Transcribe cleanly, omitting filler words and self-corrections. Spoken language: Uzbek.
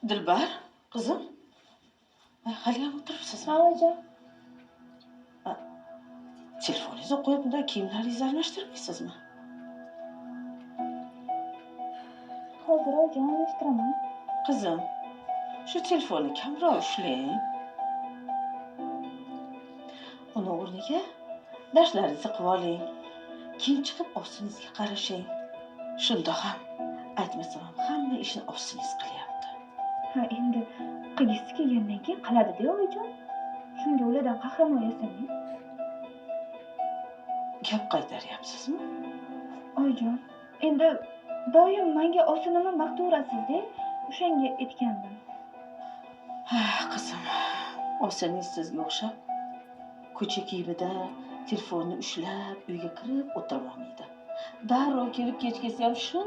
Dilbar, qizim. Ay, haliyam o'tiribsizmi? Ha, oyijon. Telefoningizni qo'yib, bunday kiyimlaringizni almashtirmaysizmi? Hozir, oyijon, almashtiraman. Qizim, shu telefonni kamroq ushlang. Uni o'rniga darslaringizni qilib oling. Keyin chiqib ovsiningizga qarashing. Shunda ham, aytmasam ham, hamma ishni ovsiningiz qilyapti. Ha, endi qilgisi kelgandan keyin qiladi-da, oyijon. Shunga ulardan qahramon yasamang. Gap qaytaryapsizmi? Oyijon, endi doim menga ovsinimni maqtaverasiz-da, o'shanga aytgandim. Ha, qizim, ovsiningiz sizga o'xshab ko'cha kiyimida telefonni ushlab uyga kirib o'tirib olmaydi. Darrov kelib kechgisi ham shunday.